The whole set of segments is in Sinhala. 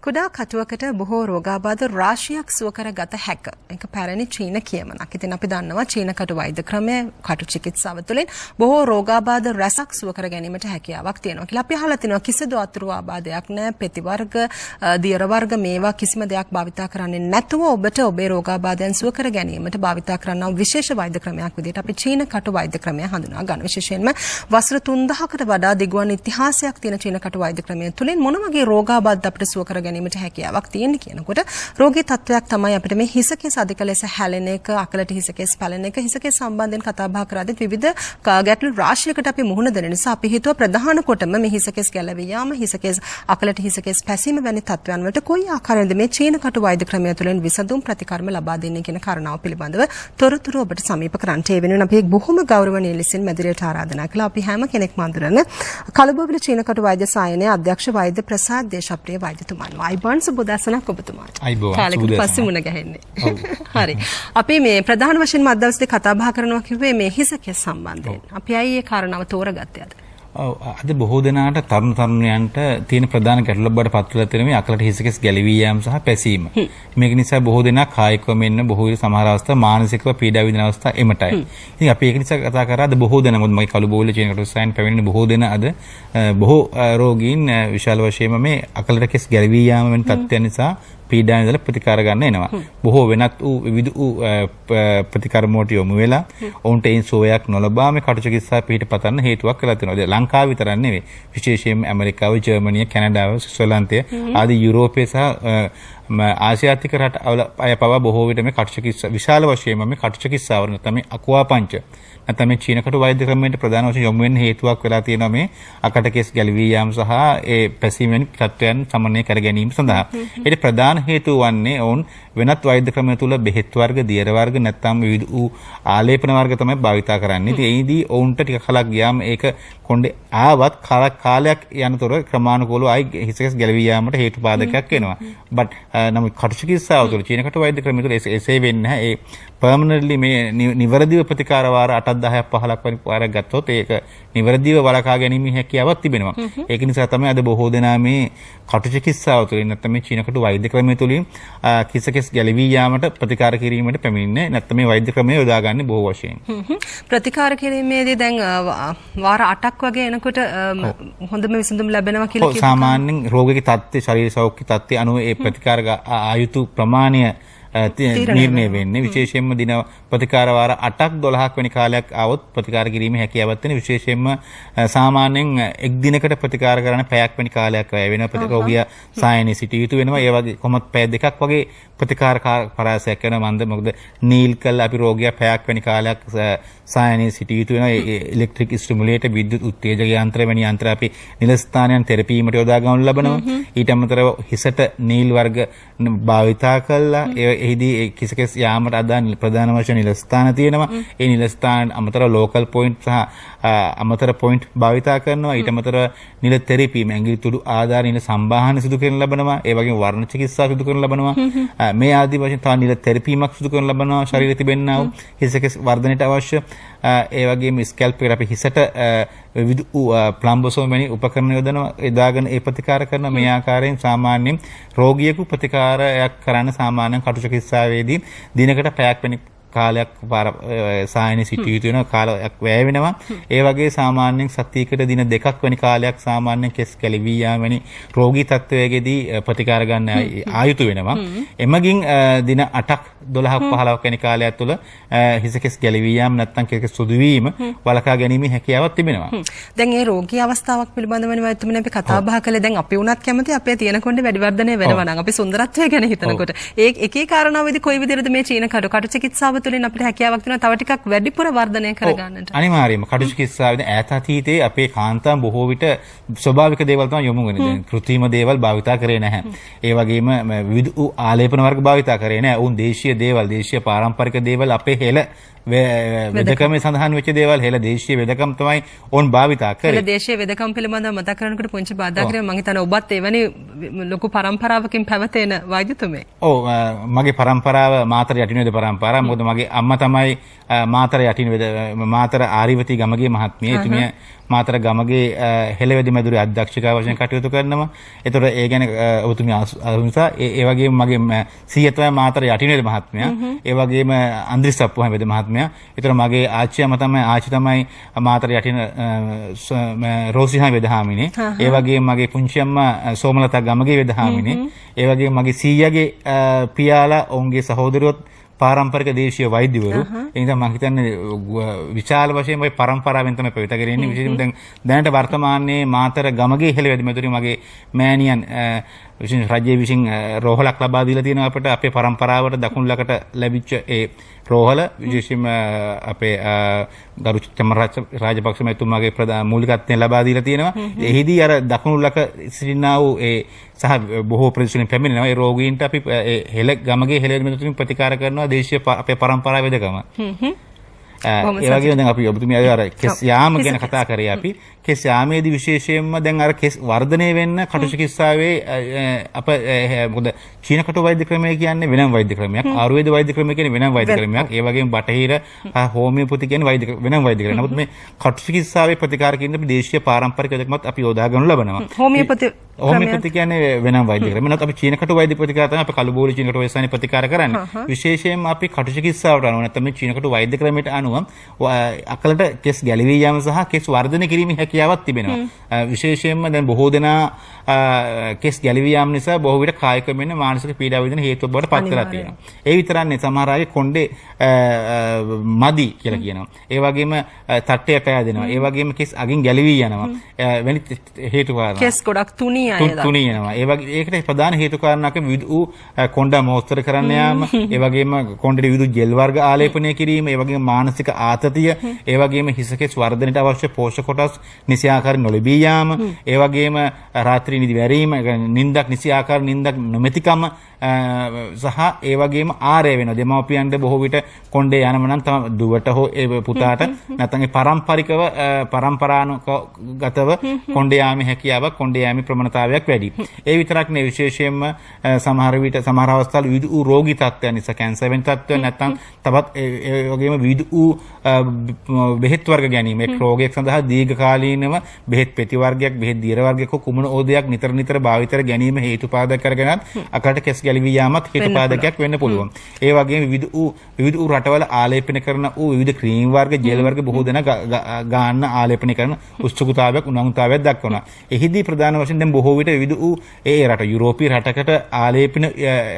කුඩා කටුවකට බොහෝ රෝගාබාධ රාශියක් සුව කරගත හැක. ඒක පැරණි චීන කියමනක්. ඉතින් අපි දන්නවා චීන කටු වෛද්‍ය ක්‍රමය, කටු චිකිත්සාව තුළින් බොහෝ රෝගාබාධ රැසක් සුව කර ගැනීමට හැකියාවක් තියෙනවා කියලා අපි අහලා තිනවා. කිසිදු අතුරු ආබාධයක් නැහැ. පෙති වර්ග, දියර වර්ග මේවා කිසිම දෙයක් භාවිතා කරන්නේ නැතුව ඔබට ඔබේ රෝගාබාධයන් සුව කර ගැනීමට භාවිතා කරන්නා විශේෂ වෛද්‍ය ක්‍රමයක් විදිහට අපි චීන කටු වෛද්‍ය ක්‍රමය හඳුනා ගන්නවා. විශේෂයෙන්ම වසර 3000කට වඩා දිගුවන් ඉතිහාසයක් තියෙන චීන කටු වෛද්‍ය ක්‍රමය තුළින් මොන වගේ රෝගාබාධ අපිට සුව කර ගැනීමට හැකියාවක් තියෙන්නේ කියනකොට රෝගී තත්වයක් තමයි අපිට මේ හිසකෙස් අධික ලෙස හැලෙන එක, අකලට හිසකෙස් පැලෙන එක, හිසකෙස් සම්බන්ධයෙන් කතා බහ කරද්දී විවිධ ගැටලු රාශියකට අපි මුහුණ දෙන නිසා අපි හිතුවා ප්‍රධාන කොටම මේ හිසකෙස් ගැලවී යාම, හිසකෙස් අකලට හිසකෙස් පැසීම වැනි තත්වයන් වලට කොයි ආකාරයෙන්ද මේ චීන කටු වෛද්‍ය ක්‍රමය තුළින් විසඳුම් ප්‍රතිකර්ම ලබා දෙන්නේ කියන කාරණාව පිළිබඳව තොරතුරු ඔබට සමීප කරන්නට. ඒ වෙනුවෙන් අපි බොහොම ගෞරවනීය ලෙසින් මැදිරියට ආරාධනා කළා. අපි හැම කෙනෙක්ම අඳුරන කළුබෝවිල චීන කටු වෛද්‍ය සායනයේ අධ්‍යක්ෂ වෛද්‍ය ප්‍රසාද් දේශප්‍රිය වෛද්‍යතුමන්. අයිබෝන් සුබෝදසනක් ඔබතුමාට. අයිබෝන්. කාලෙකට පස්සේ මුණ ගැහෙන්නේ. හරි. අපි මේ ප්‍රධාන වශයෙන්ම අද දවසේ කතා බහ කරනවා කිව්වේ මේ හිසකෙස් සම්බන්ධයෙන්. අපි ඇයි ඒ කාරණාව තෝරගත්තේ අද? ඔව්, අද බොහෝ දෙනාට තරුණ තරුණියන්ට තියෙන ප්‍රධාන ගැටලුවක් බවට පත් වෙලා තියෙන මේ අකලට හිසකෙස් ගැලවී යාම සහ පැසීම. මේක නිසා බොහෝ දෙනා කායිකව මෙන්න බොහෝ විට සමහර අවස්ථා මානසිකව පීඩා විඳින අවස්ථා එමටයි. ඉතින් අපි ඒක නිසා කතා කරා අද බොහෝ දෙනා, මොකද මගේ කළුබෝවිල චීන කටු සායන පැමිණෙන බොහෝ දෙනා අද බොහෝ රෝගීන් විශාල වශයෙන්ම මේ අකලට කෙස් ගැලවී යාම වෙන තත්ත්වයන් නිසා පීඩා ඉඳලා ප්‍රතිකාර ගන්න එනවා. බොහෝ වෙනත් වූ විවිධ වූ ප්‍රතිකර්ම වලට යොමු වෙලා ඔවුන්ට ඒන් සුවයක් නොලබා මේ කටු චිකිත්සා පිහිට පතන්න හේතුවක් වෙලා තියෙනවා. දැන් ලංකාව විතරක් නෙවෙයි, විශේෂයෙන්ම ඇමරිකාව, ජර්මනිය, කැනඩාව, ස්විට්සර්ලන්තය ආදී යුරෝපය සහ ආසියාතික රට අය පවා බොහෝ විට මේ කටු චිකිත්සා විශාල වශයෙන්ම මේ කටු චිකිත්සාව නැත්නම් මේ අකුආපංච නැත්නම් මේ චීන කටු වෛද්‍ය ක්‍රමයට ප්‍රධාන වශයෙන් යොමු වෙන්න හේතුවක් වෙලා තියෙනවා මේ අකට කෙස් ගැලවී යාම සහ ඒ පැසීම වැනි තත්ත්වයන් සමනය කර ගැනීම සඳහා. ඒට ප්‍රධාන හේතුව වන්නේ ඔවුන් වෙනත් වෛද්‍ය ක්‍රම තුල බෙහෙත් වර්ග, දියර වර්ග නැත්නම් විවිධ වූ ආලේපන වර්ග තමයි භාවිතා කරන්නේ. ඉතින් එහිදී ඔවුන්ට ටික කලක් ගියාම ඒක කොණ්ඩේ ආවත් කාලයක් යනතොර ක්‍රමානුකූලව ආයි හිසකෙස් ගැලවී යාමට හේතු පාදකයක් වෙනවා. බට් නමුත් කටු චිකිත්සාව තුළ චීන කටු වෛද්‍ය ක්‍රමය තුළ එසේ වෙන්නේ නැහැ. ඒ පර්මනන්ට්ලි මේ නිවැරදිව ප්‍රතිකාර වාර 8ක් 10ක් 15ක් වැනි වාරයක් ගත්තොත් ඒක නිවැරදිව වළකා ගැනීමේ හැකියාවක් තිබෙනවා. ඒක නිසා තමයි අද බොහෝ දෙනා මේ කටු චිකිත්සාව තුළින් නැත්නම් මේ චීන කටු වෛද්‍ය ක්‍රමය තුළින් කිසකෙස් ගැලවී යාමට ප්‍රතිකාර කිරීමට පැමිණෙන්නේ, නැත්නම් මේ වෛද්‍ය ක්‍රමය යොදාගන්නේ බොහෝ වශයෙන්. ප්‍රතිකාර කිරීමේදී දැන් වාර 8ක් වගේ එනකොට හොඳම විසඳුම් ලැබෙනවා කියලා කියනවා. සාමාන්‍යයෙන් රෝගිකේ තත්ත්වය, ශරීර සෞඛ්‍ය තත්ත්වය අනුව ඒ ප්‍රතිකාර ආයුතු ප්‍රමාණය නිර්ණය වෙන්නේ. විශේෂයෙන්ම දින ප්‍රතිකාර වාර 8ක් 12ක් වැනි කාලයක් ආවොත් ප්‍රතිකාර කිරීමේ හැකියාවක් තියෙන. විශේෂයෙන්ම සාමාන්‍යයෙන් එක් දිනකට ප්‍රතිකාර කරන පැයක් වැනි කාලයක් වැය වෙනවා. රෝගියා සායනයේ සිටිය යුතු වෙනවා. ඒ වගේ කොහොමත් පැය දෙකක් වගේ ප්‍රතිකාර පරාසයක් වෙනවා. මන්ද මොකද නීල් කළා අපි රෝගියා පැයක් වැනි කාලයක් සායනයේ සිටිය යුතු වෙනවා. ඒ ඉලෙක්ට්‍රික් ස්ටිමුලේටර්, විද්‍යුත් උත්තේජක යන්ත්‍ර වැනි යන්ත්‍ර අපි නිල ස්ථානයන් තෙරපීමට යොදා ගන්නු ලබනවා. ඊට අමතරව හිසට නීල් වර්ග භාවිතා කළා එහිදී ඒ කිසකෙස් යාමට අදාළ ප්‍රධාන වශයෙන් නිල ස්ථාන තියෙනවා. ඒ නිල ස්ථාන අමතරව ලෝකල් පොයින්ට් සහ අමතර පොයින්ට් භාවිතා කරනවා. ඊට අමතරව නිල තෙරපීම, ඇඟිලි තුඩු ආධාර නිල සම්බාහන සිදු කරන ලබනවා. ඒ වගේම වර්ණ චිකිත්සා සිදු කරන ලබනවා. මේ ආදී වශයෙන් තව නිල තෙරපීමක් සිදු කරන ලබනවා ශරීරයේ තිබෙනා වූ හිසකෙස් වර්ධනයට අවශ්‍ය. ඒ වගේම ස්කැල්ප් එකට අපි හිසට විවිධ ප්ලම්බෝසෝම් වැනි උපකරණ යොදනවා, යොදාගෙන ඒ ප්‍රතිකාර කරනවා. මේ ආකාරයෙන් සාමාන්‍යයෙන් රෝගියෙකු ප්‍රතිකාරයක් කරන්න සාමාන්‍යයෙන් කටු චිකිත්සාවේදී දිනකට පැයක් වැනි කාලයක් සායනයේ සිටිය යුතු වෙනවා, කාලයක් වැය වෙනවා. ඒ වගේ සාමාන්‍යයෙන් සතියකට දින දෙකක් වැනි කාලයක් සාමාන්‍යයෙන් කෙස් ගැලවී යාම වැනි රෝගී තත්ත්වයකදී ප්‍රතිකාර ගන්න ආයුතු වෙනවා. එමගින් දින 8ක් 12ක් 15ක් වැනි කාලයක් තුළ හිස කෙස් ගැලවී යාම නැත්නම් කෙස් සුදු වීම වළකා ගැනීමේ හැකියාවක් තිබෙනවා. දැන් මේ රෝගී අවස්ථාවක් පිළිබඳවනේ වෛද්‍යතුමනි අපි කතා බහ කළේ. දැන් අපි වුණත් කැමති අපේ තියෙන කොණ්ඩේ වැඩි වර්ධනය වෙනවා නම් අපි සුන්දරත්වය ගැන හිතනකොට ඒ එක එක කාරණාවෙදි කොයි විදිහටද මේ චීන කටු කටු චිකිත්සාව තුළින් අපිට හැකියාවක් තියෙනවා තව ටිකක් වැඩිපුර වර්ධනය කරගන්නට? අනිවාර්යයෙන්ම කටු චිකිත්සාවේදී ඈත අතීතයේ අපේ කාන්තාන් බොහෝ විට ස්වභාවික දේවල් තමයි යොමු වෙන්නේ. දැන් කෘත්‍රිම දේවල් භාවිතා කරේ නැහැ. ඒ වගේම විවිධ ආලේපන වර්ග භාවිතා කරේ නැහැ. ඔවුන් දේශීය දේවල්, දේශීය පාරම්පරික දේවල් අපේ හෙළ වෙදකමේ සඳහන් වෙච්ච දේවල් හෙළ දේශීය වෙදකම් තමයි ඔවුන් භාවිතා කරේ. හෙළ දේශීය වෙදකම් පිළිබඳව මතක් කරනකොට පුංචි බාධා කරේ මං හිතන්නේ ඔබත් එවැනි ලොකු පරම්පරාවකින් පැවතෙන වෛද්‍යතුමෙක්. ඔව්, මගේ පරම්පරාව මාතර යටින් වේද පරම්පරාව. මොකද මගේ අම්මා තමයි මාතර යටින් වේද මාතර ආරිවති ගමගේ මහත්මිය. එතුමිය මාතර ගමගේ හෙළ වෙද මැදුරේ අධ්‍යක්ෂකව වශයෙන් කටයුතු කරනවා. ඒතර ඒ ගැන ඔබතුමිය අහු නිසා ඒ වගේම මගේ සීයා තමයි මාතර යටින් වේද මහත්මයා. ඒ වගේම අන්ද්‍රිස් අප්පුහාමි වේද මහත්මයා. ඒතර මගේ ආච්චි අම්මා තමයි ආච්චි තමයි මාතර යටින් රෝසිහාමි වේද හාමිනේ. ඒ වගේම මගේ පුංචි අම්මා සෝමලතා ගමගේ වේද හාමිනේ. ඒ වගේම මගේ සීයාගේ පියාලා ඔවුන්ගේ සහෝදරයොත් පාරම්පරික දේශීය වෛද්‍යවරු. ඒ නිසා මම හිතන්නේ විශාල වශයෙන් ওই පරම්පරාවෙන් තමයි පැවිතගෙන ඉන්නේ. විශේෂයෙන්ම දැන් දැනට වර්තමානයේ මාතර ගමගේ හෙළ වෙද මැදුරේ මගේ මෑණියන් විශේෂ රජයේ විසින් රෝහලක් ලබා දීලා තියෙනවා අපට. අපේ පරම්පරාවට දකුණු ලකට ලැබිච්ච ඒ රෝහල විශේෂයෙන්ම අපේ ගරු චමර රාජපක්ෂ මැතිතුමාගේ ප්‍රධාන මූලිකත්වයෙන් ලබා දීලා තියෙනවා. එහිදී අර දකුණු ලක සිටිනා වූ ඒ සහ බොහෝ ප්‍රදේශවලින් පැමිණෙනවා. ඒ රෝගීන්ට අපි ඒ හෙළ ගමගේ හෙළ මැදුරින් ප්‍රතිකාර කරනවා දේශීය අපේ පරම්පරාව වෙදකම. ඒ වගේම දැන් අපි ඔබතුමිය අර කෙස් යාම ගැන කතා කරේ අපි. කෙස් යාමේදී විශේෂයෙන්ම දැන් අර කෙස් වර්ධනය වෙන්න කටු චිකිත්සාවේ අප මොකද චීන කටු වෛද්‍ය ක්‍රමය කියන්නේ වෙනම වෛද්‍ය ක්‍රමයක්, ආයුර්වේද වෛද්‍ය ක්‍රමය කියන්නේ වෙනම වෛද්‍ය ක්‍රමයක්, ඒ වගේම බටහිර හෝමියෝපති කියන්නේ වෛද්‍ය වෙනම වෛද්‍ය ක්‍රමයක්. නමුත් මේ කටු චිකිත්සාවේ ප්‍රතිකාර කියන අපි දේශීය පාරම්පරික වෙදකමත් අපි යොදා ගන්නු ලබනවා. හෝමියෝපති කියන්නේ වෙනම වෛද්‍ය ක්‍රමයක්. නමුත් අපි චීන කටු වෛද්‍ය ප්‍රතිකාර තමයි අපි කළුබෝලි චීන කටු වෛද්‍යස්ථානයේ ප්‍රතිකාර කරන්නේ. විශේෂයෙන්ම අපි කටු චිකිත්සාවට අනුව නැත්නම් මේ චීන කටු වෛද්‍ය ක්‍රමයට අනුව අකලට කෙස් ගැලවී යාම සහ කෙස් වර්ධනය කිරීමේ හැකියාවක් තිබෙනවා. විශේෂයෙන්ම දැන් බොහෝ දෙනා කෙස් ගැලවී යාම නිසා බොහෝ විට කායික මෙන්න මානසික පීඩා විඳින හේතුවක් බවට පත් වෙලා තියෙනවා. ඒ විතරක් නෙවෙයි, සමහර අය කොණ්ඩේ මදි කියලා කියනවා. ඒ වගේම තට්ටය පෑදෙනවා. ඒ වගේම කෙස් අගින් ගැලවී යනවා. වැනි හේතු කාරණා. කෙස් ගොඩක් තුනී තුනී යනවා. ඒ වගේ ඒකට ප්‍රධාන හේතු කාරණාක විවිධ වූ කොණ්ඩ මෝස්තර කරන්න යාම, ඒ වගේම කොණ්ඩේ විවිධ ජෙල් වර්ග ආලේපනය කිරීම, ඒ වගේම මානසික ආතතිය, ඒ වගේම හිස කෙස් වර්ධනයට අවශ්‍ය පෝෂක කොටස් නිසි ආකාරයෙන් නොලැබී යාම, ඒ වගේම රාත්‍රී නිදි වැරීම, නිින්දක් නිසි ආකාර නිින්දක් නොමැතිකම සහ ඒ වගේම ආරය වෙනවා. දෙමව්පියන්ට බොහෝ විට කොණ්ඩේ යනම නම් තම දුවට හෝ ඒ පුතාට නැත්නම් ඒ පරම්පරිකව පරම්පරානුගතව කොණ්ඩේ යාමේ හැකියාවක් කොණ්ඩේ යාමේ ප්‍රවණතාවයක් වැඩි. ඒ විතරක් නෙවෙයි, විශේෂයෙන්ම සමහර විට සමහර අවස්ථාවල විවිධ වූ රෝගී තත්ත්වයන් නිසා කැන්සර් වෙන තත්ත්වයන් නැත්නම් තවත් ඒ වගේම විවිධ වූ බෙහෙත් වර්ග ගැනීම, එක් රෝගයක් සඳහා දීර්ඝකාලීනව බෙහෙත් පෙති වර්ගයක්, බෙහෙත් දියර වර්ගයක් හෝ කුමන ඕදයක් නිතර නිතර භාවිතර ගැනීම හේතුපාදක කරගෙනත් අකලට කෙස් ගැලවී යාමත් හේතුපාදකයක් වෙන්න පුළුවන්. ඒ වගේම විවිධ වූ රටවල ආලේපන කරන වූ විවිධ ක්‍රීම් වර්ග, ජෙල් වර්ග බොහෝ දෙනා ගාන්න ආලේපන කරන උත්සුකතාවයක් උනන්දුතාවයක් දක්වනවා. එහිදී ප්‍රධාන වශයෙන් දැන් බොහෝ විට විවිධ වූ ඒ රට යුරෝපීය රටකට ආලේපන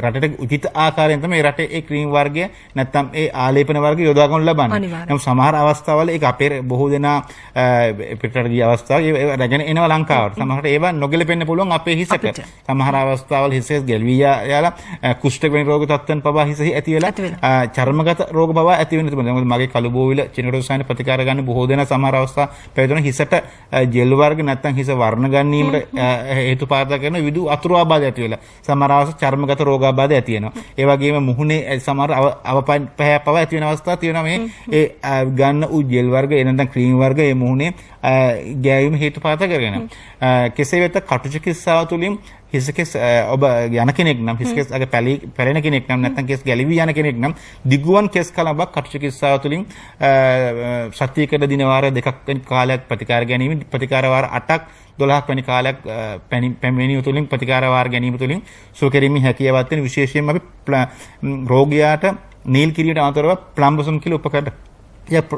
රටට උචිත ආකාරයෙන් තමයි ඒ රටේ ඒ ක්‍රීම් වර්ගය නැත්නම් ඒ ආලේපන වර්ගය යොදා ගන්නු ලබන්නේ. නමුත් සමහර අවස්ථාවල ඒක අපේ බොහෝ දෙනා පිටරට ගිය අවස්ථාවල ඒ රැගෙන එනවා ලංකාවට. සමහරට ඒවා නොගැලපෙන්න පුළුවන් අපේ හිසට. සමහර අවස්ථාවල හිසේ ගැලවී යාලා කුෂ්ඨ වෙන රෝග තත්ත්වයන් පවා හිසෙහි ඇති වෙලා චර්මගත රෝග පවා ඇති වෙන්න තිබුණා. මොකද මගේ කළුබෝවිල චිනකටු සායන ප්‍රතිකාර ගන්න බොහෝ දෙනා සමහර අවස්ථා පැවිදුණ හිසට ජෙල් වර්ග නැත්නම් හිස වර්ණ ගැනීමට හේතුපාදක කරන විවිධ අතුරු ආබාධ ඇති වෙලා සමහර අවස්ථා චර්මගත රෝගාබාධ ඇති වෙනවා. ඒ වගේම මුහුණේ සමහර අවපැහැ පවා ඇති වෙන අවස්ථා තියෙනවා. මේ ඒ ගන්න වූ ජෙල් වර්ග ඒ නැත්නම් ක්‍රීම් වර්ග ඒ මුහුණේ ගෑවීම හේතුපාදක කරගෙන කෙසේ වෙතත් කටු චිකිත්සාව තුළින් හිසකෙස් ඔබ යන කෙනෙක් නම්, හිසකෙස් අග පැලෙන කෙනෙක් නම්, නැත්නම් කෙස් ගැලවී යන කෙනෙක් නම් දිගුවන් කෙස් කලඹක් කටු චිකිත්සාව තුළින් සතියකට දින වාර දෙකක් වැනි කාලයක් ප්‍රතිකාර ගැනීම, ප්‍රතිකාර වාර 8ක් 12ක් වැනි කාලයක් පැමිණීම තුළින් ප්‍රතිකාර වාර ගැනීම තුළින් සුව කිරීමේ හැකියාවක් තියෙන. විශේෂයෙන්ම අපි රෝගියාට නීල් කිරීමට අමතරව ප්ලම්බසම් කියලා උපකරණ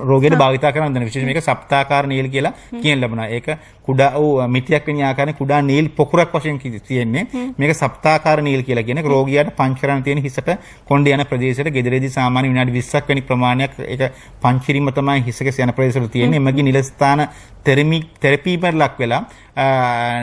රෝගයට භාවිතා කරන්න දෙන. විශේෂයෙන් මේක සප්තාකාර නීල් කියලා කියන ලැබුණා. ඒක කුඩා වූ මිටියක් වෙන ආකාරයෙන් කුඩා නීල් පොකුරක් වශයෙන් තියෙන්නේ. මේක සප්තාකාර නීල් කියලා කියන එක රෝගියාට පංච් කරන්න තියෙන හිසට කොණ්ඩේ යන ප්‍රදේශයට ගෙදරදී සාමාන්‍ය විනාඩි 20ක් වැනි ප්‍රමාණයක් ඒක පංච් කිරීම තමයි හිසකෙස් යන ප්‍රදේශවල තියෙන්නේ. එමගින් නිල ස්ථාන තෙරපීමට ලක් වෙලා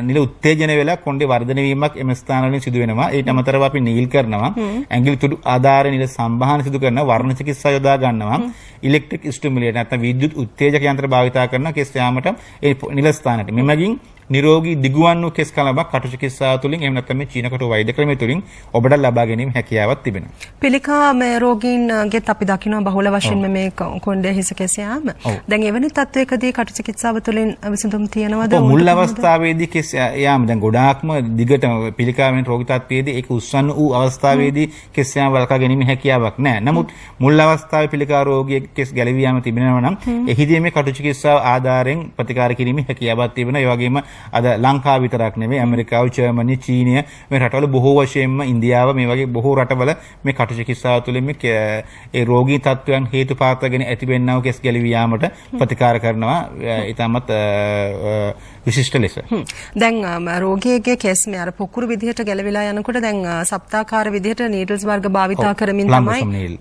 නිල උත්තේජන වෙලා කොණ්ඩේ වර්ධනය වීමක් එම ස්ථාන වලින් සිදු වෙනවා. ඊට අමතරව අපි නීල් කරනවා. ඇඟිලි තුඩු ආධාරයෙන් නිල සම්බාහන සිදු කරනවා. වර්ණ චිකිත්සා යොදා ගන්නවා. ඉලෙක්ට්‍රික් ස්ටිමුලේටර් නැත්නම් විද්‍යුත් උත්තේජක යන්ත්‍ර භාවිතා කරනවා කෙස් යාමට ඒ නිල ස්ථානට. මෙමගින් නිරෝගී දිගුවන් වූ කෙස් කලඹක් කටු චිකිත්සාව තුළින් එහෙම නැත්නම් මේ චීන කටු වෛද්‍ය ක්‍රමය තුළින් ඔබට ලබා ගැනීම හැකියාවක් තිබෙනවා. පිළිකා මේ රෝගීන්ගෙත් අපි දකිනවා බහුල වශයෙන්ම මේ කොණ්ඩේ හිස කෙස් යාම. දැන් එවැනි තත්වයකදී කටු චිකිත්සාව තුළින් විසඳුම් තියනවද? ඔව්, මුල් අවස්ථාවේදී කෙස් යාම දැන් ගොඩාක්ම දිගට පිළිකාවෙන් රෝගී තත්ත්වයේදී ඒක උස්සන්න වූ අවස්ථාවේදී කෙස් යාම වළකා ගැනීම හැකියාවක් නැහැ. නමුත් මුල් අවස්ථාවේ පිළිකා රෝගියෙක් කෙස් ගැලවී යාම තිබෙනවා නම් එහිදී මේ කටු චිකිත්සාව ආධාරයෙන් ප්‍රතිකාර කිරීමේ හැකියාවක් තිබෙනවා. ඒ වගේම අද ලංකාව විතරක් නෙවෙයි ඇමරිකාව, ජර්මනි, චීනය මේ රටවල බොහෝ වශයෙන්ම ඉන්දියාව මේ වගේ බොහෝ රටවල මේ කටු චිකිත්සාව තුළින් මේ ඒ රෝගී තත්ත්වයන් හේතු පාත්‍රගෙන ඇතිවෙනා වූ කෙස් ගැලවී යාමට ප්‍රතිකාර කරනවා ඉතාමත් විශිෂ්ට ලෙස. දැන් රෝගියෙක්ගේ කෙස් මේ අර පොකුරු විදිහට ගැලවිලා යනකොට දැන් සප්තාකාර විදිහට නීඩල්ස් වර්ග භාවිතා කරමින් තමයි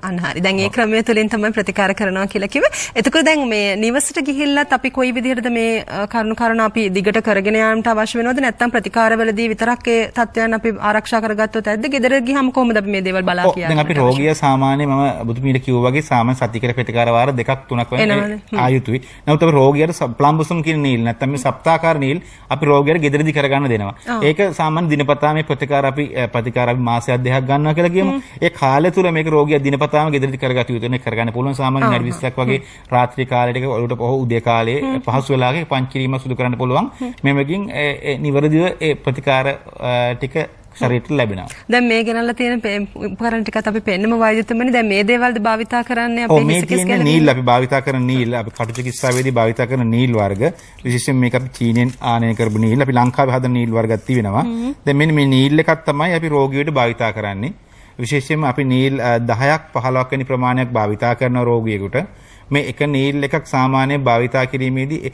අන්න හරි. දැන් ඒ ක්‍රමය තුළින් තමයි ප්‍රතිකාර කරනවා කියලා කිව්වේ. එතකොට දැන් මේ නිවසට ගිහිල්ලත් අපි කොයි විදිහටද මේ කරුණු කාරණා අපි දිගට කරගෙන යාමට අවශ්‍ය වෙනවද, නැත්නම් ප්‍රතිකාරවලදී විතරක් ඒ තත්ත්වයන් අපි ආරක්ෂා කරගත්තොත් ඇද්ද? ගෙදර ගියාම කොහොමද අපි මේ දේවල් බලා කියන්නේ? දැන් අපි රෝගියා සාමාන්‍ය මම බුදුමීට කිව්වා වගේ සාමාන්‍ය සතියකට ප්‍රතිකාර වාර දෙකක් තුනක් වගේ ආයුතුයි. නමුත් අපි රෝගියාට ප්ලම්බුසුම් කියන නීල් නැත්නම් මේ සප්තාකාර නීල් අපි රෝගියාට ගෙදරදී කරගන්න දෙනවා. ඒක සාමාන්‍ය දිනපතා මේ ප්‍රතිකාර අපි මාසයක් දෙකක් ගන්නවා කියලා කියමු. ඒ කාලය තුල මේක රෝගියා දිනපතාම ගෙදරදී කරගත යුතු වෙන කරගන්න පුළුවන්. සාමාන්‍ය විනාඩි 20ක් වගේ රාත්‍රී කාලයට ඔලුවට පොහො උදේ කාලයේ පහසු වෙලාවක පංච කිරීම සිදු කරන්න පුළුවන්. මෙමගින් ඒ නිවැරදිව ඒ ප්‍රතිකාර ටික ශරීරයට ලැබෙනවා. දැන් මේ ගෙනල්ලා තියෙන උපකරණ ටිකත් අපි පෙන්නම වෛද්‍යතුමනි. දැන් මේ දේවල්ද භාවිතා කරන්නේ අපේ හිස කෙස් ගැලවීම? මේ නීල් අපි භාවිතා කරන නීල් අපි කටු චිකිත්සාවේදී භාවිතා කරන නීල් වර්ග විශේෂයෙන් මේක අපි චීනෙන් ආනයනය කරපු නීල්. අපි ලංකාවේ හදන නීල් වර්ගක් තියෙනවා. දැන් මෙන්න මේ නීල් එකක් තමයි අපි රෝගියට භාවිතා කරන්නේ. විශේෂයෙන්ම අපි නීල් 10ක් 15ක් වැනි ප්‍රමාණයක් භාවිතා කරන රෝගියෙකුට මේ එක නීල් එකක් සාමාන්‍යයෙන් භාවිතා කිරීමේදී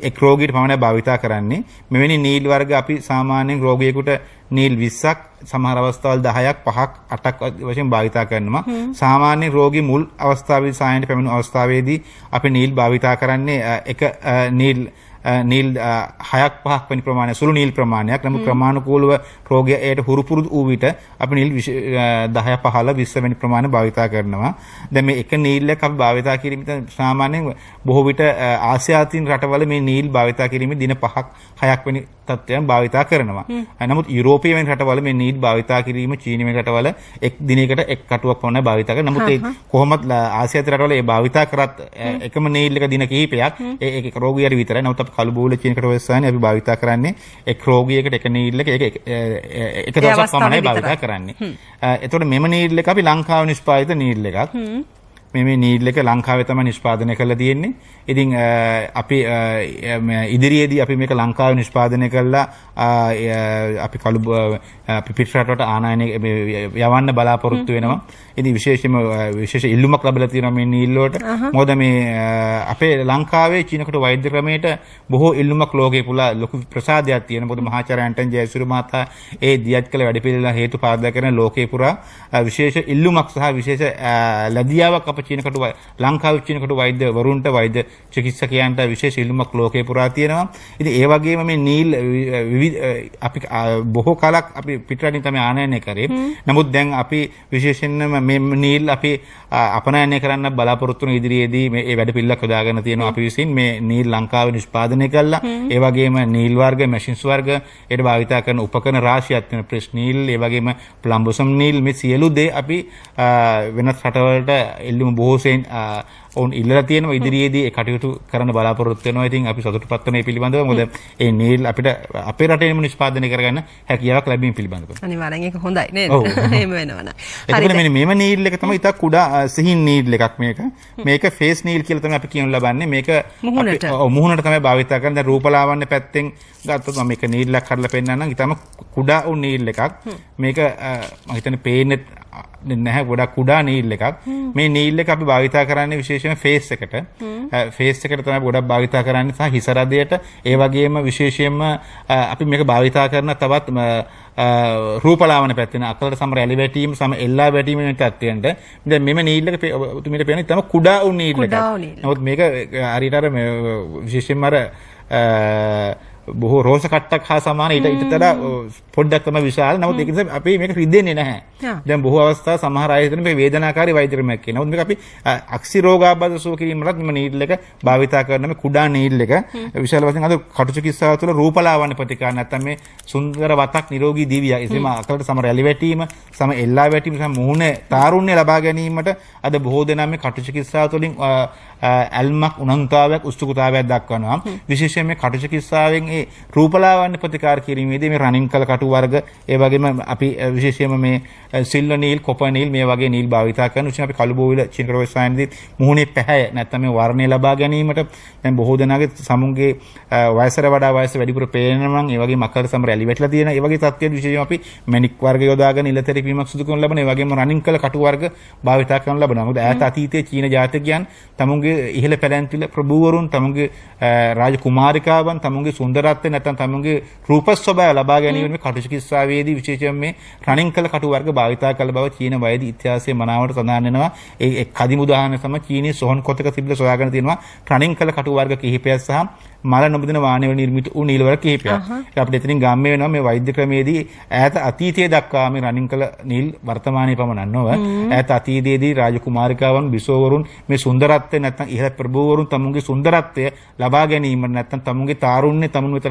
එක් රෝගියට පමණයි භාවිතා කරන්නේ. මෙවැනි නීල් වර්ග අපි සාමාන්‍යයෙන් රෝගියෙකුට නීල් 20ක් සමහර අවස්ථාවල 10ක් 5ක් 8ක් වශයෙන් භාවිතා කරනවා. සාමාන්‍ය රෝගී මුල් අවස්ථාවේදී සායනට පැමිණෙන අවස්ථාවේදී අපි නීල් භාවිතා කරන්නේ එක නීල් නීල් 6ක් 5ක් වැනි ප්‍රමාණයක් සුළු නීල් ප්‍රමාණයක්. නමුත් ක්‍රමානුකූලව රෝගියා එයට හුරු පුරුදු වූ විට අපි නීල් 10 15 20 වැනි ප්‍රමාණය භාවිතා කරනවා. දැන් මේ එක නීල් එකක් අපි භාවිතා කිරීම සාමාන්‍යයෙන් බොහෝ විට ආසියාතින් රටවල මේ නීල් භාවිතා කිරීමේ දින 5ක් 6ක් වැනි තත්ත්වයන් භාවිතා කරනවා. නමුත් යුරෝපීය වැනි රටවල මේ නීල් භාවිතා කිරීම චීන වැනි රටවල එක් දිනයකට එක් කටුවක් පමණයි භාවිතා කරන්නේ. නමුත් ඒ කොහොමත් ආසියාති රටවල ඒ භාවිතා කරත් එකම නීල් එක දින කිහිපයක් ඒ ඒක රෝගියාට විතරයි. නමුත් අපි කළු බෝල චීන කටු වස්සානේ අපි භාවිතා කරන්නේ එක් රෝගියෙකුට එක නීල් එක ඒක එක දවසක් පමණයි භාවිතා කරන්නේ. එතකොට මෙම නීල් එක අපි ලංකාවේ නිෂ්පාදිත නීල් එකක්. මේ නීල් එක ලංකාවේ තමයි නිෂ්පාදනය කරලා තියෙන්නේ. ඉතින් අපි ඉදිරියේදී අපි මේක ලංකාවේ නිෂ්පාදනය කරලා අපි කළු අපි පිටරටට ආනයනය යවන්න බලාපොරොත්තු වෙනවා. ඉතින් විශේෂයෙන්ම විශේෂ ඉල්ලුමක් ලැබිලා තියෙනවා මේ නීල් වලට. මොකද මේ අපේ ලංකාවේ චීනකට වෛද්‍ය ක්‍රමයට බොහෝ ඉල්ලුමක් ලෝකේ පුරා ලොකු ප්‍රසාදයක් තියෙනවා. මොකද මහාචාර්ය ඇන්ටන් ජයසූරිය මහතා ඒ දියත් කළ වැඩපිළිවෙල හේතු පාදක කරන ලෝකේ පුරා විශේෂ ඉල්ලුමක් සහ විශේෂ ලැබියාවක් අප චීනකට ලංකාවේ චීනකට වෛද්‍යවරුන්ට වෛද්‍ය චිකිත්සකයන්ට විශේෂ ඉල්ලුමක් ලෝකේ පුරා තියෙනවා. ඉතින් ඒ වගේම මේ නීල් විවිධ අපි බොහෝ කලක් අපි පිටරටින් තමයි ආනයනය කරේ. නමුත් දැන් අපි විශේෂයෙන්ම මේ නීල් අපි අපනයනය කරන්න බලාපොරොත්තු වෙන ඉදිරියේදී මේ ඒ වැඩ පිළිවෙලක් හදාගෙන තියෙනවා. අපි විසින් මේ නීල් ලංකාවේ නිෂ්පාදනය කළා. ඒ වගේම නීල් වර්ග, මැෂින්ස් වර්ග, ඒට භාවිතා කරන උපකරණ රාශියක් තියෙන ප්‍රෙස් නීල්, ඒ වගේම ප්ලම්බොසම් නීල් මේ සියලු දේ අපි වෙනත් රටවලට ඉල්ලුම බොහෝ සෙයින් ඔවුන් ඉල්ලලා තියෙනවා. ඉදිරියේදී ඒ කටයුතු කරන්න බලාපොරොත්තු වෙනවා. ඉතින් අපි සතුටුපත් වෙන මේ පිළිබඳව. මොකද ඒ නීල් අපිට අපේ රටේම නිෂ්පාදනය කරගන්න හැකියාවක් ලැබීම පිළිබඳව. අනිවාර්යෙන් ඒක හොඳයි නේද? එහෙම වෙනවා නම්. එතකොට මෙන්න මේම නීල් එක තමයි ඉතා කුඩා සිහින් නීල් එකක් මේක. මේක ෆේස් නීල් කියලා තමයි අපි කියනු ලබන්නේ. මේක මුහුණට. ඔව් මුහුණට තමයි භාවිතා කරන්නේ. දැන් රූපලාවන්‍ය පැත්තෙන් ගත්තොත් මම මේක නීල් එකක් හදලා පෙන්නන්නම්. ඉතාම කුඩා වූ නීල් එකක්. මේක මම හිතන්නේ පේන්නේ නැහැ, ගොඩක් කුඩා නීල් එකක්. මේ නීල් එක අපි භාවිතා කරන්නේ විශේෂයෙන්ම ෆේස් එකට. ෆේස් එකට තමයි ගොඩක් භාවිතා කරන්නේ සහ හිස රදයට. ඒ වගේම විශේෂයෙන්ම අපි මේක භාවිතා කරන තවත් රූපලාවන්‍ය පැත්තෙන් අකලට සම රැලි වැටීම සම එල්ලා වැටීම වෙන තත්ත්වයන්ට. දැන් මෙම නීල් එක තුමිට පේන ඉතාම කුඩා වූ නීල් එකක්. නමුත් මේක හරියට අර විශේෂයෙන්ම අර බොහෝ රෝස කට්ටක් හා සමාන ඊට වඩා පොඩ්ඩක් තමයි විශාල. නමුත් ඒක නිසා අපි මේක රිදෙන්නේ නැහැ. දැන් බොහෝ අවස්ථා සමහර අය හිතන මේ වේදනාකාරී වෛද්‍ය ක්‍රමයක් කියලා. නමුත් මේක අපි අක්සි රෝගාබාධ සුව කිරීමටත් මේ නීඩල් එක භාවිතා කරන මේ කුඩා නීඩල් එක විශාල වශයෙන් අද කටු චිකිත්සාව තුළ රූපලාවන්‍ය ප්‍රතිකාර නැත්නම් මේ සුන්දර වතක් නිරෝගී දිවිය. එසේම අකලට සම රැලි වැටීම, සම එල්ලා වැටීම, සම මුහුණේ තාරුණ්‍ය ලබා ගැනීමට අද බොහෝ දෙනා මේ කටු චිකිත්සාව තුළින් ඇල්මක්, උනන්දුතාවයක්, උත්සුකතාවයක් දක්වනවා. විශේෂයෙන් මේ කටු චිකිත්සාවෙන් ඒ රූපලාවන්‍ය ප්‍රතිකාර කිරීමේදී මේ රනින් කළ කටු වර්ග, ඒ වගේම අපි විශේෂයෙන්ම මේ සිල්වර් නීල්, කොපර් නීල් මේ වගේ නීල් භාවිතා කරන විශේෂයෙන් අපි කළුබෝවිල චීන කටු වෛද්‍යශාලාවේදී මුහුණේ පැහැය නැත්නම් මේ වර්ණය ලබා ගැනීමට දැන් බොහෝ දෙනාගේ සමුන්ගේ වයසට වඩා වයස වැඩිපුර පේනවා නම්, ඒ වගේම අකලට සම රැලි වැටලා තියෙන ඒ වගේ තත්ත්වයන් විශේෂයෙන් අපි මැණික් වර්ග යොදාගෙන ඉල තෙරපීමක් සිදු කරන ලබන, ඒ වගේම රනින් කළ කටු වර්ග භාවිතා කරන ලබනවා. මොකද ඈත අතීතයේ චීන ජාතිකයන් තමුන්ගේ ඉහළ පැලැන්තිල ප්‍රභූවරුන්, තමුන්ගේ රාජ කුමාරිකාවන් තමුන්ගේ සුන්දරත්වය නැත්නම් තමුන්ගේ රූප ස්වභාවය ලබා ගැනීම මේ කටු චිකිත්සාවේදී විශේෂයෙන් මේ රනින් කළ කටු වර්ග භාවිතා කළ බව චීන වෛද්‍ය ඉතිහාසයේ මනාවට සඳහන් වෙනවා. ඒ කදිම උදාහරණය තමයි චීනයේ සොහොන් කොතක තිබිලා සොයාගෙන තියෙනවා රනින් කළ කටු වර්ග කිහිපයක් සහ මල නොබදින වාහන වල නිර්මිත වූ නීල වර්ග කිහිපයක්. ඒක අපිට එතනින් ගම්ම්‍ය වෙනවා මේ වෛද්‍ය ක්‍රමයේදී ඈත අතීතයේ දක්වා මේ රනින් කළ නීල් වර්තමානයේ පමණක් නොව ඈත අතීතයේදී රාජ කුමාරිකාවන්, බිසෝවරුන් මේ සුන්දරත්වය නැත්නම් ඉහළ ප්‍රභූවරුන් තමුන්ගේ සුන්දරත්වය ලබා ගැනීමට නැත්නම් තමුන්ගේ තාරුණ්‍ය තමුන් වෙත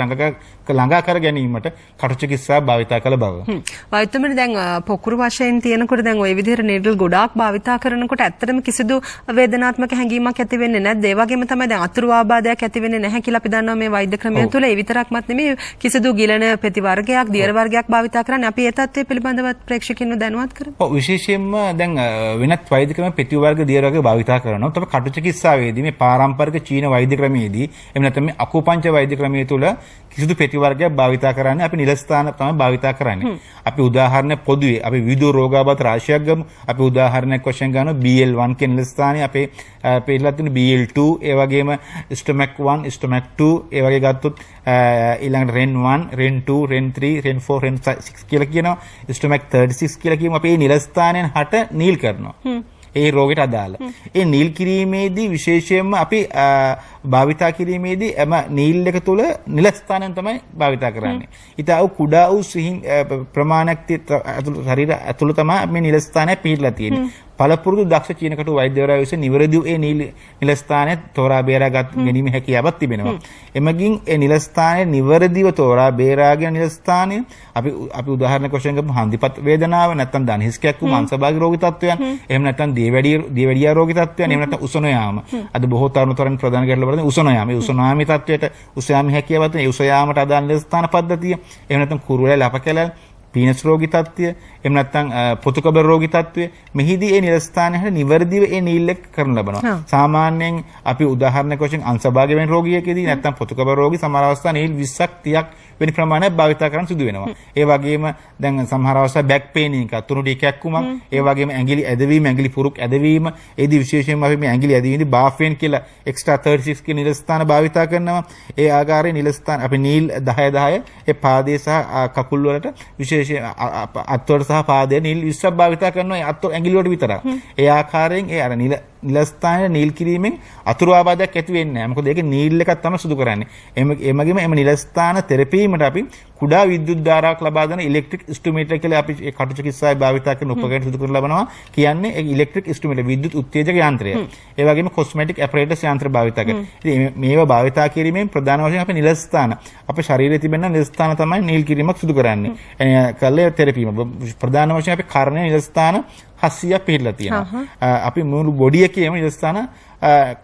ළඟා කර ගැනීමට කටු චිකිත්සා භාවිතා කළ බව. වෛද්‍යතුමනි, දැන් පොකුරු වශයෙන් තියෙනකොට දැන් ওই විදිහට නීඩල් ගොඩාක් භාවිතා කරනකොට ඇත්තටම කිසිදු වේදනාත්මක හැඟීමක් ඇති වෙන්නේ නැද්ද? ඒ වගේම තමයි දැන් අතුරු ආබාධයක් ඇති වෙන්නේ නැහැ කියලා අපි දන්නවා මේ වෛද්‍ය ක්‍රමය තුළ. ඒ විතරක්මත් නෙමෙයි, කිසිදු ගිලන පෙති වර්ගයක්, දියර වර්ගයක් භාවිතා කරන්නේ. අපි ඒ තත්ත්වය පිළිබඳව ප්‍රේක්ෂකින්ව දැනුවත් කරමු. ඔව්, විශේෂයෙන්ම දැන් වෙනත් වෛද්‍ය ක්‍රම පෙති වර්ග, දියර වර්ග භාවිතා කරනවා. තව කටු චිකිත්සාවේදී මේ පාරම්පරික චීන වෛද්‍ය ක්‍රමයේදී එහෙම නැත්නම් මේ අකුපංච වෛද්‍ය ක්‍රමය තුළ කිසිදු පෙති වර්ගයක් භාවිතා කරන්නේ අපි නිල ස්ථාන තමයි භාවිතා කරන්නේ. අපි උදාහරණ පොදුවේ අපි විවිධ රෝගාබාධ රාශියක් ගමු. අපි උදාහරණයක් වශයෙන් ගන්නවා BL1 කියන නිල ස්ථානය අපේ පෙරලා තියෙන BL2, ඒ වගේම ස්ටොමක් 1, ස්ටොමක් 2, ඒ වගේ ගත්තොත් ඊළඟට රෙන් 1, රෙන් 2, රෙන් 3, රෙන් 4, රෙන් 6 කියලා කියනවා. ස්ටොමක් 36 කියලා කියමු. අපි මේ නිල ස්ථානයෙන් 8 නිල් කරනවා. ඒ රෝගයට අදාළ. ඒ නිල් කිරීමේදී විශේෂයෙන්ම අපි භාවිතා කිරීමේදී එම නිල් එක තුල නිල ස්ථානයෙන් තමයි භාවිතා කරන්නේ. ඊට ආ කුඩා වූ සිහින් ප්‍රමාණයක් ඇතුළු ශරීර ඇතුළු තමයි මේ නිල ස්ථානය පිහිටලා තියෙන්නේ. පළපුරුදු දක්ෂ චීන කටු වෛද්‍යවරයා විසින් නිවැරදිව ඒ නිල ස්ථානය තෝරා බේරා ගැනීම හැකියාවක් තිබෙනවා. එමගින් ඒ නිල ස්ථානය නිවැරදිව තෝරා බේරාගෙන නිල ස්ථානය අපි උදාහරණයක් වශයෙන් ගමු හන්දිපත් වේදනාව, නැත්නම් දණහිස් කැක්කුම, අංශභාග රෝගී තත්ත්වයන්, එහෙම නැත්නම් දියවැඩියා රෝගී තත්ත්වයන්, එහෙම නැත්නම් උස නොයාම. අද බොහෝ තරුණ තරුණියන් ප්‍රධාන ගැටලුව වලදී උස නොයාම. ඒ උස නොයාමේ තත්ත්වයට උස යාමේ හැකියාවක් තියෙන. ඒ උස යාමට අදාළ නිල ස්ථාන පද්ධතිය, එහෙම නැත්නම් කුරුලෑ ලප කැලැල්, පීනස් රෝගී තත්ත්වය, එහෙම නැත්නම් පොතුකබර රෝගී තත්ත්වය, මෙහිදී ඒ නිල ස්ථානයේ නිවැරදිව ඒ නිල් එක කරනු ලබනවා. සාමාන්‍යයෙන් අපි උදාහරණයක් වශයෙන් අංශභාග වෙන රෝගියෙක්දී නැත්නම් පොතුකබර රෝගී සමහර අවස්ථා නිල් 20ක් 30ක් වෙන ප්‍රමාණයක් භාවිතා කරන්න සිදු වෙනවා. ඒ වගේම දැන් සමහර අවස්ථා බෑක් පේන් එකක්, තුනුඩි කැක්කුමක්, ඒ වගේම ඇඟිලි ඇදවීම, ඇඟිලි පුරුක් ඇදවීම, ඒදී විශේෂයෙන්ම අපි මේ ඇඟිලි ඇදවීමේදී බාෆෙන් කියලා එක්ස්ට්‍රා 36 කියන නිල ස්ථාන භාවිතා කරනවා. ඒ ආකාරයේ නිල ස්ථාන අපි නිල් 10 10 ඒ පාදයේ සහ කකුල් වලට විශේෂයෙන් අත් වලට සහ පාදයේ නිල් 20ක් භාවිතා කරනවා. ඒ අත් ඇඟිලි වලට විතරක්. ඒ ආකාරයෙන් ඒ අර නිල ස්ථානයේ නිල් කිරීමෙන් අතුරු ආබාධයක් ඇති වෙන්නේ නැහැ. මොකද ඒක නිල් එකක් තමයි සුදු කරන්නේ. එමගින්ම එම නිල ස්ථාන තෙරපීමට අපි කුඩා විද්‍යුත් ධාරාවක් ලබා දෙන ඉලෙක්ට්‍රික් ස්ටිමුලේටර් කියලා අපි ඒ කටු චිකිත්සාවේ භාවිතා කරන උපකරණ සුදු කරන ලබනවා. කියන්නේ ඒ ඉලෙක්ට්‍රික් ස්ටිමුලේටර් විද්‍යුත් උත්තේජක යන්ත්‍රය. ඒ වගේම කොස්මැටික් ඇපරේටස් යන්ත්‍ර භාවිතා කරනවා. ඉතින් මේවා භාවිතා කිරීමෙන් ප්‍රධාන වශයෙන් අපි නිල ස්ථාන අපේ ශරීරයේ තිබෙන නිල ස්ථාන තමයි නිල් කිරීමක් සිදු කරන්නේ. එනේ කල්ලේ තෙරපීම. ප්‍රධාන වශයෙන් අපි කර්ණයේ නිල ස්ථාන 700ක් පිහිටලා තියෙනවා. අපි මුළු බොඩි එකේම නිල ස්ථාන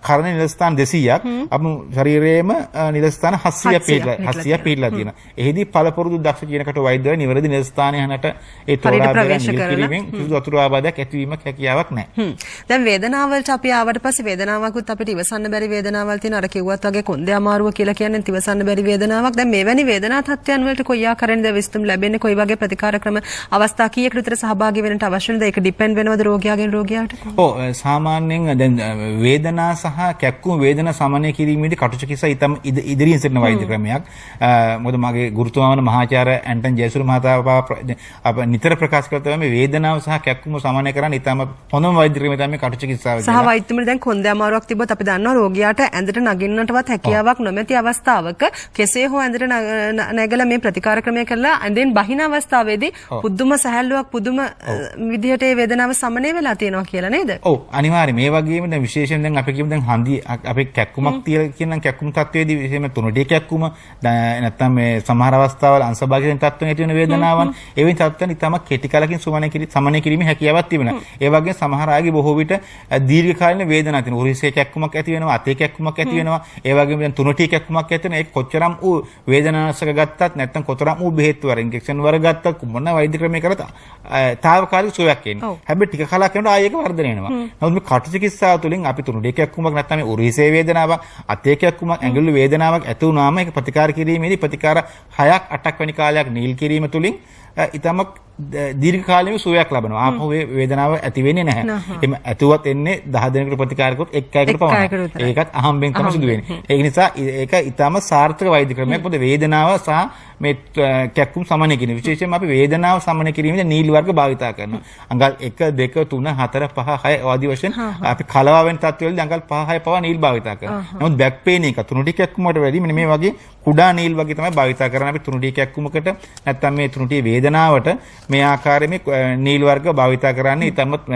කර්ණ නිල ස්ථාන 200ක්, අපු ශරීරයේම නිල ස්ථාන 700ක් පිහිටලා 700ක් පිහිටලා තියෙනවා. එහිදී පළපුරුදු දක්ෂ චීන කටු වෛද්‍යවරු නිවැරදි නිල ස්ථානය හනට ඒ තෝරා බේරා නිල් කිරීමෙන් කිසිදු අතුරු ආබාධයක් ඇතිවීමක් හැකියාවක් නැහැ. දැන් වේදනාව වලට අපි ආවට පස්සේ වේදනාවකුත් අපිට ඉවසන්න බැරි වේදනාවල් තියෙන අර කිව්වත් වගේ කොන්දේ අමාරුව කියලා කියන්නේ ඉවසන්න බැරි වේදනාවක්. දැන් මෙවැනි වේදනා තත්ත්වයන් වලට කොයි ආකාරයෙන්ද විසඳුම් ලැබෙන්නේ? කොයි වගේ ප්‍රතිකාර ක්‍රම අවස්ථා කීයකට විතර සහභාගී වෙන්නට අවශ්‍ය වෙනද? ඒක ඩිපෙන්ඩ් වෙනවද රෝගියාගෙන් රෝගියාට? ඔව්, සාමාන්‍යයෙන් දැන් වේදනා සහ කැක්කුම් වේදනා සමනය කිරීමේදී කටු චිකිත්සාව ඉතාම ඉදිරියෙන් සිටින වෛද්‍ය ක්‍රමයක්. මොකද මගේ ගුරුතුමා වන මහාචාර්ය ඇන්ටන් ජයසූරිය මහතා අප නිතර ප්‍රකාශ කළ තමයි මේ වේදනාව සහ කැක්කුම සමනය කරන්න ඉතාම හොඳම වෛද්‍ය ක්‍රමය තමයි මේ කටු චිකිත්සාව කියලා. සහ වෛද්‍යතුමනි දැන් කොන්දේ අමාරුවක් තිබ්බොත් අපි දන්නවා රෝගියාට ඇඳට නගින්නටවත් හැකියාවක් නොමැති අවස්ථාවක කෙසේ හෝ ඇඳට නැගලා මේ ප්‍රතිකාර ක්‍රමය කරලා ඇඳෙන් බහින අවස්ථාවේදී පුදුම සැහැල්ලුවක් පුදුම විදිහට ඒ වේදනාව සමනය වෙලා තියෙනවා කියලා නේද? ඔව් අනිවාර්යයෙන්. මේ වගේම දැන් විශේෂයෙන් දැන් අපි කියමු දැන් හන්දි අපේ කැක්කුමක් තියලා කියන කැක්කුම් තත්වයේදී විශේෂයෙන්ම තුනඩිය කැක්කුම නැත්තම් මේ සමහර අවස්ථාවල අංශභාගයෙන් තත්ත්වයෙන් ඇති වෙන වේදනාවන් ඒ වෙන තත්ත්වයන් ඉතාම කෙටි කලකින් සමනය කිරීමේ හැකියාවක් තිබෙනවා. ඒ වගේම සමහර අයගේ බොහෝ විට දීර්ඝකාලීන වේදනාවක් තියෙනවා. උරුහිසේ කැක්කුමක් ඇති වෙනවා, අතේ කැක්කුමක් ඇති වෙනවා. ඒ වගේම දැන් තුනටිය කැක්කුමක් ඇති වෙනවා. ඒක කොච්චරම් ඌ වේදනානාශක ගත්තත් නැත්තම් කොතරම් ඌ බෙහෙත් වර ඉන්ජෙක්ෂන් වර ගත්තත් මොන වෛද්‍ය ක්‍රමයක කරත් තාවකාලික සුවයක් එන්නේ. හැබැයි ටික කලක් යනකොට ආයෙ ඒක වර්ධනය වෙනවා. නමුත් මේ කටු චිකිත්සාව තුළින් අපි තුනටිය කැක්කුමක් නැත්තම් මේ උරුහිසේ වේදනාවක්, අතේ කැක්කුමක්, ඇඟිලි වේදනාවක් ඇති වුණාම ඒක ප්‍රතිකාර කිරීමේදී ප්‍රතිකාර 6ක් 8ක් වැනි කාලයක් නිල් කිරීම තුළින් ඉතාම දීර්ඝකාලීන සුවයක් ලබනවා. ආපහු මේ වේදනාව ඇති වෙන්නේ නැහැ. එහෙම ඇතුවත් එන්නේ 10 දෙනෙකුට ප්‍රතිකාර කරොත් එක් අයෙකුට පමණයි. ඒකත් අහම්බෙන් තමයි සිදු වෙන්නේ. ඒක නිසා ඒක ඉතාම සාර්ථක වෛද්‍ය ක්‍රමයක්. මොකද වේදනාව සහ මේ කැක්කුම් සමනය කිරීම. විශේෂයෙන්ම අපි වේදනාව සමනය කිරීමේදී නීල් වර්ග භාවිතා කරනවා. අඟල් 1 2 3 4 5 6 ආදී වශයෙන් අපි කලවා වෙන තත්ත්වවලදී අඟල් 5 6 පවා නීල් භාවිතා කරනවා. නමුත් බැක් පේන් එක තුනුටි කැක්කුමට වැඩි මෙන්න මේ වගේ කුඩා නීල් වගේ තමයි භාවිතා කරන්නේ. අපි තුනුටි කැක්කුමකට නැත්තම් මේ තුනුටි වේදනාවට මේ ආකාරයේ මේ නීල් වර්ග භාවිතා කරන්නේ ඉතාමත්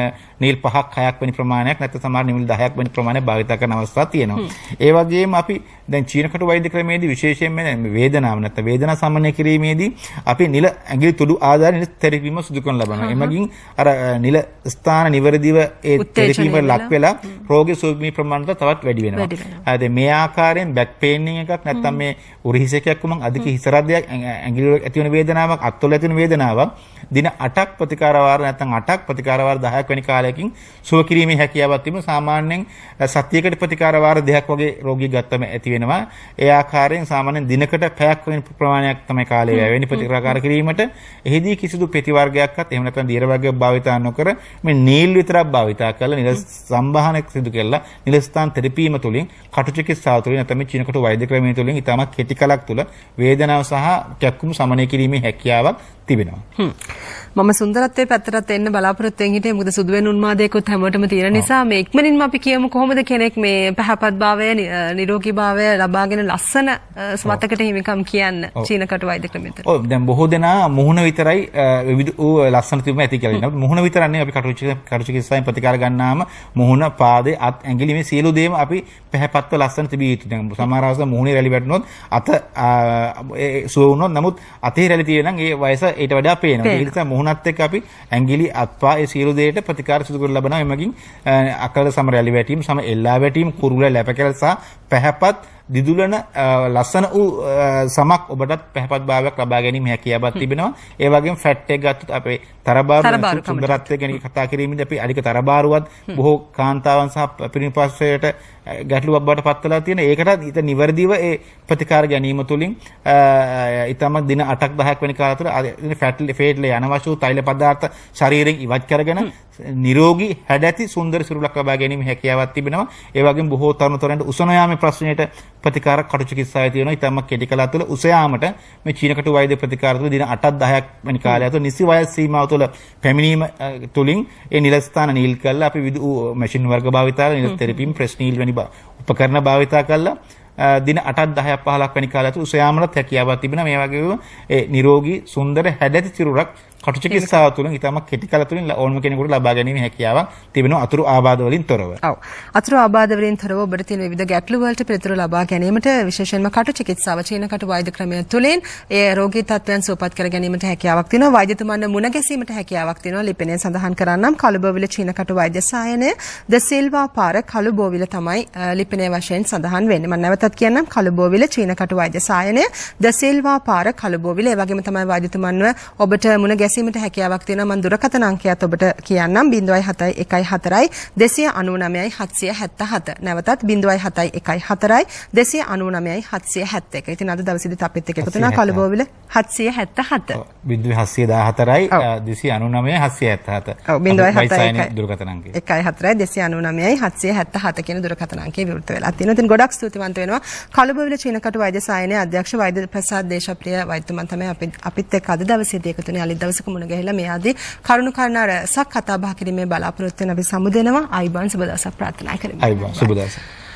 නීල් 5ක් 6ක් වැනි ප්‍රමාණයක් නැත්නම් සමහර නීල් 10ක් වැනි ප්‍රමාණයක් භාවිතා කරන අවස්ථා තියෙනවා. ඒ වගේම අපි දැන් චීන කටු වෛද්‍ය ක්‍රමයේදී විශේෂයෙන්ම මේ වේදනාව නැත්නම් වේදනා සමනය කිරීමේදී අපි නිල ඇඟිලි තුඩු ආධාර නිල තෙරපීම සිදු කරන ලබනවා. එමගින් අර නිල ස්ථාන නිවැරදිව ඒ තෙරපීම ලක් වෙලා රෝගී සුවීමේ ප්‍රමාණය තවත් වැඩි වෙනවා. දැන් මේ ආකාරයෙන් බැක් පේන් එකක් නැත්නම් මේ උරහිසකයක් වුණත් අධික හිස රදයක් ඇඟිලි වල ඇති වෙන වේදනාවක් අත්වල ඇති වෙන වේදනාවක් දින 8ක් ප්‍රතිකාර වාර නැත්නම් 8ක් ප්‍රතිකාර වාර 10ක් වැනි කාලයකින් සුව කිරීමේ හැකියාවක් තිබෙනවා. සාමාන්‍යයෙන් සතියකට ප්‍රතිකාර වාර 2ක් වගේ රෝගී ගත්තම ඇති වෙනවා. ඒ ආකාරයෙන් සාමාන්‍යයෙන් දිනකට පැයක් වගේ ප්‍රමාණයක් තමයි කාලය වැය වෙන්නේ ප්‍රතිකාර කිරීමට. එහිදී කිසිදු පෙති වර්ගයක්වත් එහෙම නැත්නම් දියර වර්ගයක් භාවිතා නොකර මේ නීල් විතරක් භාවිතා කරලා නිල සම්බාහනයක් සිදු කරලා නිල ස්ථාන තෙරපීම තුළින් කටු චිකිත්සාව තුළින් නැත්නම් මේ චීන කටු වෛද්‍ය ක්‍රමය තුළින් ඉතාමත් කෙටි කලක් තුළ වේදනාව සහ කැක්කුම සමනය කිරීමේ හැකියාවක් තිබෙනවා. මම සුන්දරත්වයේ පැත්තටත් එන්න බලාපොරොත්තු වෙන් හිටියේ. මොකද සුදු වෙන උන්මාදයකුත් හැමෝටම තියෙන නිසා මේ ඉක්මනින්ම අපි කියමු කොහොමද කෙනෙක් මේ පැහැපත්භාවය නිරෝගීභාවය ලබාගෙන ලස්සන ස්වතකට හිමිකම් කියන්න චීන කටු වෛද්‍ය ක්‍රමය තුළ. ඔව් දැන් බොහෝ දෙනා මුහුණ විතරයි විවිධ වූ ලස්සන තිබුම ඇති කියලා කියනවා. මුහුණ විතරක් නෙවෙයි අපි කටු චිකිත්සාවෙන් ප්‍රතිකාර ගන්නාම මුහුණ, පාදේ, අත්, ඇඟිලි මේ සියලු දේම අපි පැහැපත්ව ලස්සන තිබිය යුතුයි. දැන් සමහර අවස්ථා මුහුණේ රැලි වැටුනොත් අත සුව වුණොත් නමුත් අතේ රැලි තියෙන නම් ඒ වයස ඊට වඩා පේනවා. ඒ නිසා මුහුණත් එක්ක අපි ඇඟිලි, අත්පා ඒ සියලු දේට ප්‍රතිකාර සිදු කර ලබනවා. එමගින් අකල සම රැලි වැටීම, සම එල්ලා වැටීම, කුරුල ලැප කැල සහ පැහැපත් දිදුලන ලස්සන වූ සමක් ඔබටත් පැහැපත් භාවයක් ලබා ගැනීම හැකියාවක් තිබෙනවා. ඒ වගේම ෆැට් එක ගත්තොත් අපේ තරබාරු සුන්දරත්වය ගැන කතා කිරීමේදී අපි අධික තරබාරුවත් බොහෝ කාන්තාවන් සහ පිරිමි පාර්ශ්වයට ගැටලුවක් බවට පත් වෙලා තියෙන. ඒකටත් ඊට නිවැරදිව ඒ ප්‍රතිකාර ගැනීම තුළින් ඊටම දින 8ක් 10ක් වෙන කාලය තුළ ෆැට් ෆේට්ල අනවශ්‍ය වූ තෛල පදාර්ථ ශරීරයෙන් ඉවත් කරගෙන නිරෝගී හැඩැති සුන්දර සිරුරක් ලබා ගැනීම හැකියාවක් තිබෙනවා. ඒ වගේම බොහෝ තරුණ තරුණියන්ට උස නොයාමේ ප්‍රශ්නයට ප්‍රතිකාර කටු චිකිත්සාවේ තියෙනවා. ඊටම කෙටි කල තුළ උස යාමට මේ චීන කටු වෛද්‍ය ප්‍රතිකාර තුළ දින 8ක් 10ක් වැනි කාලය තුළ නිසි වයස් සීමාව තුළ පැමිණීම තුළින් ඒ නිල ස්ථාන නිල් කරලා අපි විවිධ මැෂින් වර්ග භාවිතා කරලා නිල තෙරපීම්, ප්‍රෙස් නීල් වැනි උපකරණ භාවිතා කරලා දින 8ක් 10ක් 15ක් වැනි කාලය තුළ උස යාමටත් හැකියාවක් තිබෙනවා. මේ වගේම ඒ නිරෝගී සුන්දර හැඩැති සිරුරක් කටු චිකිත්සාව තුළින් ඉතාම කෙටි කල තුළින් ඕනම කෙනෙකුට ලබා ගැනීම හැකියාවක් තිබෙනවා අතුරු ආබාධ වලින් තොරව. ඔව්. අතුරු ආබාධ වලින් තොරව ඔබට තියෙන විවිධ ගැටලු වලට පිළිතුරු ලබා ගැනීමට විශේෂයෙන්ම කටු චිකිත්සාව චීන කටු වෛද්‍ය ක්‍රමය තුළින් ඒ රෝගී තත්ත්වයන් සුවපත් කර ගැනීමට හැකියාවක් තියෙනවා. වෛද්‍යතුමන් මුණ ගැසීමට හැකියාවක් තියෙනවා. ලිපිනය සඳහන් කරන්නම් කළුබෝවිල චීන කටු වෛද්‍ය සායනය ද සිල්වා පාර කළුබෝවිල තමයි ලිපිනය වශයෙන් සඳහන් වෙන්නේ. මම නැවතත් කියන්නම් කළුබෝවිල චීන කටු වෛද්‍ය සායනය ද සිල්වා පාර කළුබෝවිල. ඒ වගේම තමයි වෛද්‍යතුමන්ව ඔබට මුණ ගැසීමට හැකියාවක් තියෙනවා. මම දුරකථන අංකයත් ඔබට කියන්නම්. 0.714 299 777. නැවතත් 0.714 299 771. ඉතින් අද දවසේදීත් අපිත් එක්ක එකතු වුණා කළුබෝවිල 777. 0.714 299 777. ඔව්, 0.71 දුරකථන අංකය. 14 299 777 කියන දුරකථන අංකය විවෘත වෙලා තියෙනවා. ඉතින් ගොඩක් ස්තුතිවන්ත වෙනවා. කළුබෝවිල චීනකටු වෛද්‍ය සායනයේ අධ්‍යක්ෂ වෛද්‍ය ප්‍රසාද් දේශප්‍රිය වෛද්‍යතුමන් තමයි අපිත් එක්ක අද දවසේදී එකතු වුණේ. අලිත් දවසක මුණ ගැහිලා මේ ආදී කරුණු කාරණා රැසක් කතා බහ කිරීමේ බලාපොරොත්තු වෙන අපි සමුදෙනවා. ආයිබෝන්, සුබ දවසක් ප්‍රාර්ථනා කරමි. ආයිබෝන්, සුබ දවසක්.